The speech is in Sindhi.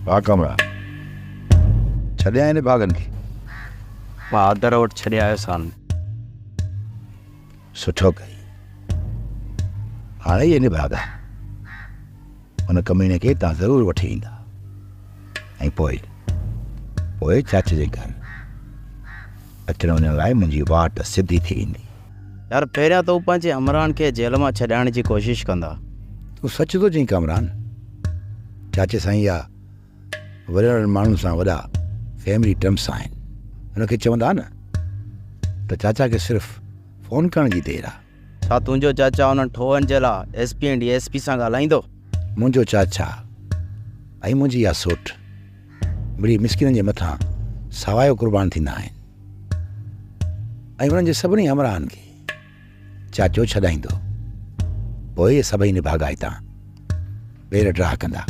ها ڪامران، ڇڏي آئين نڀاڳن کي؟ مان آدر وٽ ڇڏي آيوسان. سٺو ڪئي. هاڻي اهي نڀاڳا ان ڪميڻي کي هتان ضرور وٺي ايندا ۽ پوء پوء چاچي جي گهر اچڻ وڃڻ لاء منهنجي واٽ سڌي ٿي ويندي. يار پهريان ته هو پنهنجي همراهن کي جيل مان ڇڏائڻ جي ڪوشش ڪندا. تون سچ ٿو چئين ڪامران. چاچي سائين جا وڏن وڏن ماڻهن سان وڏا فيملي ٽرمس آهن. هن کي چوندا نه ته چاچا کي صرف فون ڪرڻ جي دير آ. ڇا تنهنجو چاچا انهن ٺوهن جي لاء S P ۽ D S P سان ڳالهائيندو؟ منهنجو چاچا ۽ منهنجي اها سوٽ مڙئي مسڪينن جي مٿان سوايو قربان ٿيندا آهن ۽ انهن جي سڀني همراهن کي چاچو ڇڏائيندو. پوء اهي سڀئي نڀاڳا هتان ٻير ڊاهه ڪندا.